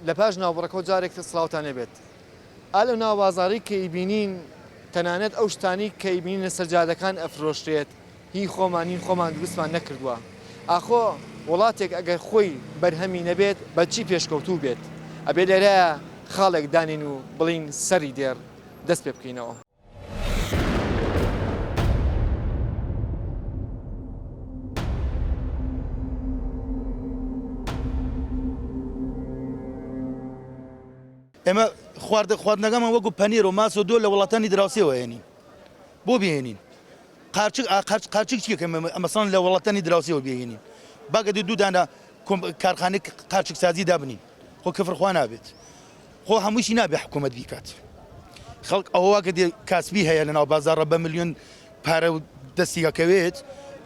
لە پاش ناوبڕەکەوە جارێک تر سڵاوتان لێبێت. ئا لەو ناو بازاڕەی کە ئەیبینین تەنانەت ئەو شتانەی کە ئەیبینین لەسەر جادەکان ئەفرۆشرێت هی خۆمان نین خۆمان دروستمان نەکردووە. ئاخۆ وڵاتێک ئەگەر خۆی بەرهەمی نەبێت بە چی پێشکەوتوو بێت؟ ئەبێ لێرەیا خاڵێک دانێین و بڵێین سەری دێڕ دەست پێ بکەینەوە. ئێمە خواردە خواردنەکەمان وەکو پەنیر و ماس و دۆ لە وڵاتانی دراوسێوە هێنین بۆ بهێنین قارچک قارچ قارچک چیەکە ئەمەسان لە وڵاتانی دراوسێوە بهێنین باگە دوو دانە کارخانەی قارچک سازی دابنین خۆ کفر خوا نابێت خۆ هەمووشی نابێ حکوومەت بیکات خەڵک ئەوە کە دێ کاسبی هەیە لەناو بازاڕە بە ملیۆن پارە و دەستی ئەکەوێت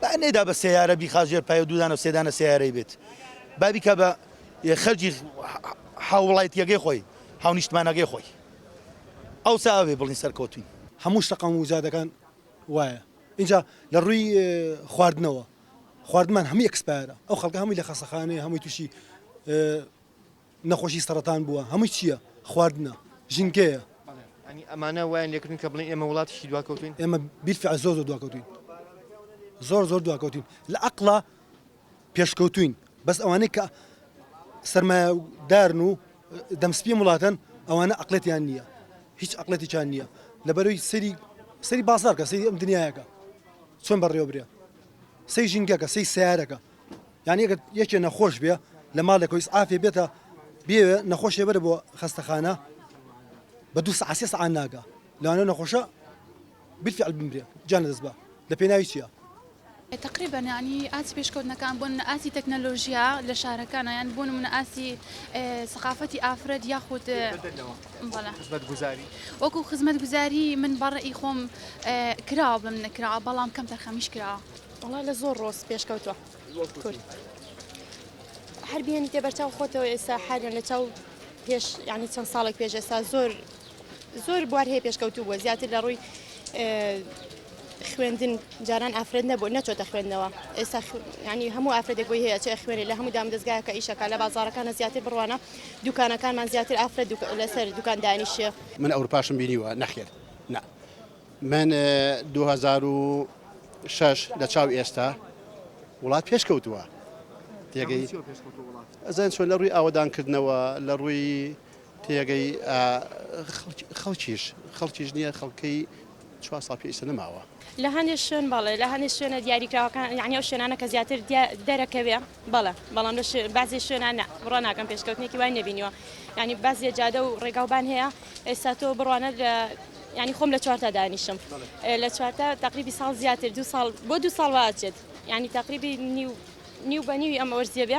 با نەیدا بە سەیارە بیخا ژێر پای و دوودانە و سێدانە سەیارەی بێت با بیکا بە خەرجی هاووڵاتیەکەی خۆی هاونیشتمانەکەی خۆی ئەوسا ئەوێ بڵین سەرکەوتوین. هەموو شەقام و جادەکان وایە ئینجا لە ڕووی خواردنەوە خواردمان هەمووی expire ە ئەو خەڵکە هەمووی لە خەسەخانەیە هەمووی تووشی نەخۆشی سەرەتان بووە هەمووی چییە؟ خواردنە، ژینگەیە. بەڵێ یانی ئەمانە وایان لێکردوین کە بڵێن ئێمە وڵاتێکی دواکەوتوین؟ ئێمە بیلفعل زۆر زۆر دواکەوتوین زۆر زۆر دواکەوتوین لە عەقڵا پێشکەوتوین بەس ئەوانەی کە سەرمایەدارن و دەمسپی وڵاتن ئەوانە عەقڵێتیان نییە هیچ عەقڵێتێکیان نییە لەبەرەوەی سەری سەری بازاڕکە سەری ئەم دنیایەکە چۆن بەڕێوە برێ سەی ژینگەکە سەی سیارەکە یانی ئەگەر یەکێ نەخۆش بێ لە ماڵێکەوە ئیسعافێ بێتە بێوێ نەخۆشێ بەرە بۆ خەستەخانە بە دوو سەعات سێ سەعات ناگا لەوانە نەخۆشە بالفعل بمرێ گیان لەدەست با لە پێناوی چییە؟ تەقریبەن یانی ئاستی پێشکەوتنەکان بۆ نمونە ئاستی تەکنەلۆژیا لە شارەکانە یان بۆ نمونە ئاستی سەقافەتی ئافرەت یاخود بەڵێ خزمەتگوزاری وەکو خزمەتگوزاری من بەڕەئی خۆم کراوە بڵێم نەکراوە بەڵام کەم تەرخەمیش کراوە. وەڵا لە زۆر ڕۆز پێشکەوتوە کورد هەر بێنیتە بەرچاو خۆتەوە ئێستا حالیان لە چاو پێش یعنی چەند ساڵێک پێش ئێستا زۆر زۆر بوار هەیە پێشکەوتوو بووە زیاتر لە ڕووی خوێندن جاران ئافرەت نەبوو نەچۆتە خوێندنەوە ئێستا ینی هەموو ئافرەتێک بۆی هەیە چێ خوێنێ لە هەموو دام دەستگایەکە ئیشەکە لە بازارەکانە زیاتر بڕوانە دوکانەکانمان زیاتر ئافرەت لەسەر دوکان دانیشێ. من ئەورپاشم بینیوە نەخێر نا من 2006 لە چاو ئێستا وڵات پێشکەوتووە تێگەی ئەزان چۆن لە ڕووی ئاوەدانکردنەوە لە ڕووی تێگەی خەڵکیش خەڵکیش نییە خەڵکەی چوار ساڵ پێ ئیستا نەماوە. لە هەندێ شوێن بەڵێ لە هەندێ شوێنە دیاریکراوەکان یانی ئەو شوێنانە کە زیاتر دەرەکەوێ بەڵێ بەڵام لە بەعزێ شوێنان نا بڕوا ناکەم پێشکەوتنێکی وای نەبینیوە یانی بەعزێ جادە و ڕێگاوبان هەیە ئێستا تۆ بڕوانە لە یانی خۆم لە چوارتا دانیشم لە چوارتا تقریبی ساڵ زیاتر دو ساڵ بۆ دو ساڵ واچێت یانی تقریبی نیو نیو بە نیوی ئەم وەرزیە بێ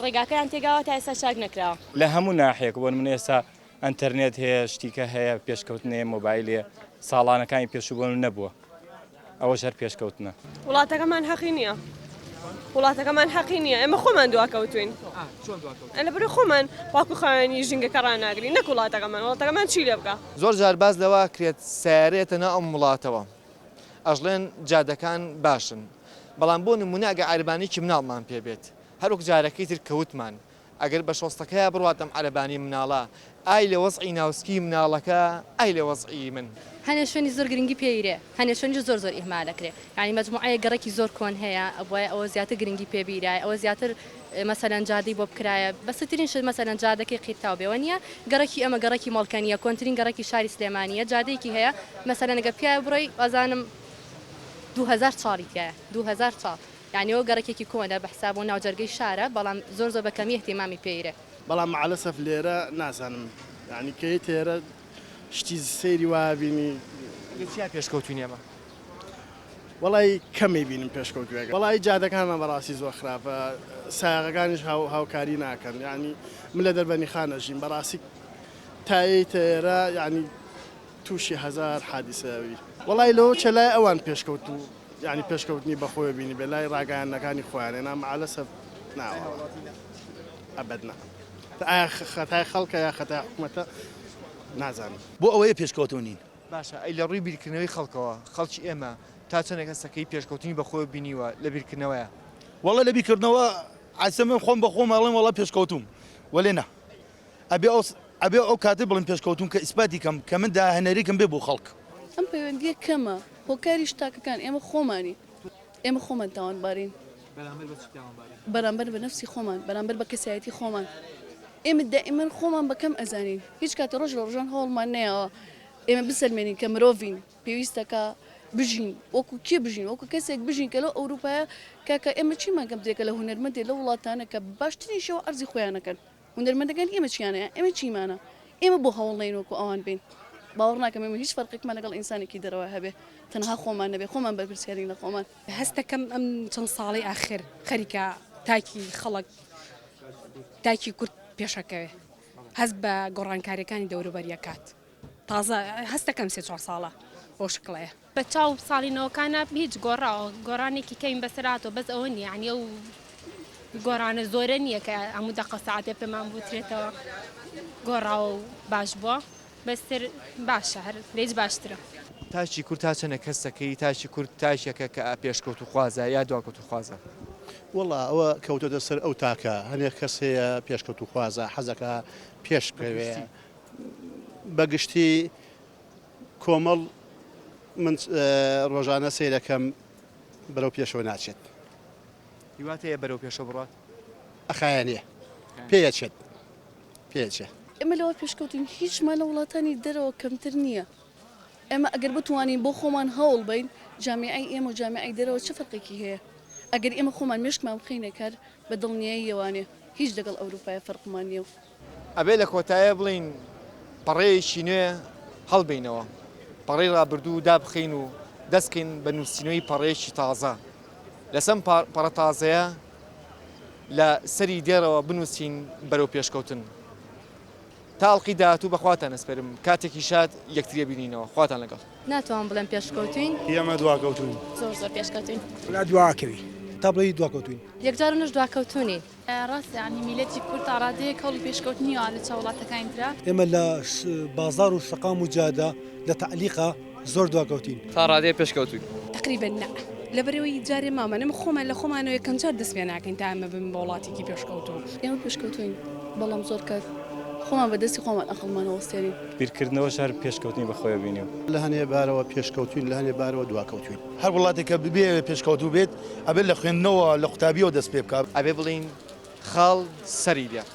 ڕێگاکەیان تێگاوە تا ئێستا چاک نەکراوە. لە هەموو ناحیەک بۆ نمونە ئێستا ئەنتەرنێت هەیە شتیکە هەیە پێشکەوتن هەیە مۆبایل هەیە ساڵانەکانی پێشوو بۆ نەبووە ئەوەش هەر پێشکەوتنە. وڵاتەکەمان هەقی نییە وڵاتەکەمان هەقی نییە ئێمە خۆمان دواکەوتوین لەبەر خۆمان پاک و خاوێنی ژینگەکە ڕاناگرین نەک وڵاتەکەمان وڵاتەکەمان چی لێ بکا. زۆر جار باس لەوە ئەکرێت سەیارەیەتە ناو ئەم وڵاتەوە ئەژڵێن جادەکان باشن بەڵام بۆ نمونە ئەگەر عەربانێکی مناڵمان پێ بێت هەروەک جارەکەی تر کە وتمان ئەگەر بە شۆستەکەیا بڕوات ئەم عەرەبانەی مناڵە ئای لە وەزعی ناوسکی مناڵەکە ئای لە وەزعی من. هەنێ شوێنی زۆر گرنگی پێ ئیرێ هەنێ شوێنیش زۆر زۆر ئیهمال ئەکرێ یانی مەجموعەیەک گەڕەکی زۆر کۆن هەیە ئەبوایە ئەوە زیاتر گرنگی پێ بیرایە ئەوە زیاتر مەسەلەن جادەی بۆ بکرایە بەسەترین شت مەسەلەن جادەکەی قیرتاو بێ وەنیە گەڕەکی ئەمە گەڕەکی مۆڵکەنیە کۆنترین گەڕەکی شاری سلێمانیە جادەیەکی هەیە مەسەلەن گەر پیاوێ بڕۆی وازانم 2000 چاڵی تیایە 2000 چاڵ یانی ئەوە گەڕەکێکی کۆنە بە حساب بۆ ناوجەرگەی شارە بەڵام زۆر زۆر بە کەمی ئیهتیمامی پێ ئیرێ. بەڵام مەعەلەسەف لێرە نازانم یانی کە یەیتە ئێرە شتی سەیری وا ئەبینی. لە چیا پێشکەوتوین ئێمە؟ وەڵای کەم ئەیبینم پێشکەوتوێک وەڵایی جادەکانمان بەڕاستی زۆر خراپە سایەقەکانیش هاوکاری ناکەن یانی من لە دەربەنیخان ئەژیم بەڕاستی تا یەیتە ئێرە یانی تووشی هەزار حادیسە ئەبی. وەڵای لەوە چە لای ئەوان پێشکەوتوو یانی پێشکەوتنی بەخۆیە بینیبێ لای ڕاگەیاندنەکانی خۆیان نا مەعەلەسەف نا وەڵا ئەبەد نا ئایا خەتای خەڵکە یا خەتای حکومەتە نازانم. بۆ ئەوەیە پێشکەوتوو نین. باشە ئەی لە ڕووی بیرکردنەوەی خەڵکەوە خەڵکی ئێمە تا چەندێک هەستەکەی پێشکەوتنی بەخۆیەوە بینیوە لە بیرکردنەوەیا؟ وەڵا لە بیرکردنەوە عەسە من خۆم بە خۆم ئەڵێم وەڵا پێشکەوتووم وەلێ نا. ئەبێ ئەو ئەبێ ئەو کاتە بڵێم پێشکەوتووم کە ئیسپاتی کەم کە من داهێنەرێکم بێ بۆ خەڵک. ئەم پەیوەندییە کەمە، هۆکاریش تاکەکان، ئێمە خۆمانین، ئێمە خۆمان تاوانبارین. بەرامبەر بە چی تاوانبارین؟ بەرامبەر بە نەفسی خۆمان، بەرامبەر بە کەسایەتی خۆمان. ئێمە دائیمەن خۆمان بە کەم ئەزانین، هیچ کاتێ ڕۆژ لە ڕۆژان هەوڵمان نەیاوە ئێمە بسەلمێنین کە مرۆڤین، پێویستە کە بژین، وەکو کێ بژین، وەکو کەسێک بژین کە لەو ئەوروپایە کاکە ئێمە چیمان کەمترە کە لە هونەرمەندێ لەو وڵاتانە کە بە باشترین شێوە عەرزی خۆیان ئەکەن. هونەرمەندەکانی ئێمە چیان هەیە؟ ئێمە چیمانە؟ ئێمە بۆ هەوڵ نەین وەکو ئەوان بین؟ باوەڕ ناکەم ئێمە هیچ فەرقێکمان لەگەڵ ئینسانێکی دەرەوە هەبێ تەنها خۆمان نەبێ خۆمان بەرپرسیارین لە خۆمان. هەست دەکەم ئەم چەند ساڵەی ئاخر خەریکە تاکی خەڵک تاکی کورد پێشەکەوێ هەست بە گۆڕانکاریەکانی دەوروبەری ئەکات تازە هەست دەکەم سێ چوار ساڵە بەو شکڵەیە. بە چاو ساڵی نەوەکانا هیچ گۆڕاوە گۆڕانێکی کەمی بەسەر هاتووە بەس ئەوە نییە یانی ئەو گۆڕانە زۆرە نییە کە هەموو دەقە سەعاتێ پێمان بوترێتەوە گۆڕاوە و باش بووە بەس تر باشە هەر لە هیچ باشترە. تاکی کورد تا چەنە کەسەکەی تاکی کورد تاکێکە کە پێشکەوتووخوازە یا دواکەوتووخوازە؟ وەڵا ئەوە کەوتۆتە سەر ئەو تاکە هەنێک کەس هەیە پێشکەوتووخوازە حەزەکا پێش بکەوێ بە گشتی کۆمەڵ من ڕۆژانە سەیرەکەم بەرەو پێشەوە ناچێت. هیوات هەیە بەرەو پێشەوە بڕوات؟ ئەخایەنێ پێیەچێت پێیەچێ. ئێمە لەوە پێشکەوتوین هیچمان لە وڵاتانی دەرەوە کەمتر نییە. ئێمە ئەگەر بتوانین بۆ خۆمان هەوڵ بەین جامیعەی ئێمە و جامیعەی دەرەوە چ فەرقێکی هەیە؟ ئەگەر ئێمە خۆمان مێشکمان بخەینە کار بە دڵنیاییەوانێ هیچ لەگەڵ ئەوروپایە فەرقمان نییە و. ئەبێ لە کۆتایە بڵێین پەڕەیەکی نوێ هەڵبەینەوە، پەڕەی ڕابردوو دابخەین و دەست کەین بە نووسینەوەی پەڕەیەکی تازە. لەسەم پەڕە تازەیە لە سەری دێڕەوە بنووسین بەرەو پێشکەوتن. تا ئەڵقەی داهاتوو بە خواتان ئەسپێرم. کاتێکی شاد یەکتری ئەبینینەوە. خواتان لەگەڵ. ناتوانم بڵێم پێشکەوتوین. ئێمە دواکەوتوین. زۆر زۆر پێشکەوتوین. وەلا دواکەوین. تا بڵێی دواکەوتوین. یەکجار و نەش دواکەوتونین. ڕاستە یانی میلەتی کورد تا ڕادەیەک هەوڵی پێشکەوتنی یاوە لە چاو وڵاتەکانی ترا. ئێمە لە بازاڕ و شەقام و جادە لە تەعلیقا زۆر دواکەوتین. تا ڕادەیەک پێشکەوتوین. تەقریبەن نا. لەبەرئەوەی جارێ مامان ئێمە خۆمان لە خۆمانەوە یەکەم جار دەست پێ ناکەین تا ئێمە ببین بە وڵاتێکی پێشکەوتوو. ئێمە پێشکەوتوین بەڵام زۆر کات خۆمان بە دەستی خۆمان ئەقڵمان ئەوەستێنین. بیرکردنەوەش هەر پێشکەوتنی بە خۆیەوە بینیوە. لە هەنێ بارەوە پێشکەوتوین لە هەنێ بارەوە دواکەوتوین. هەر وڵاتێک کە بیەوێت پێشکەوتوو بێت ئەبێت لە خوێندنەوە لە قوتابیەوە دەست پێ بکات. ئەبێ بڵێین خاڵ سەری دێڕ.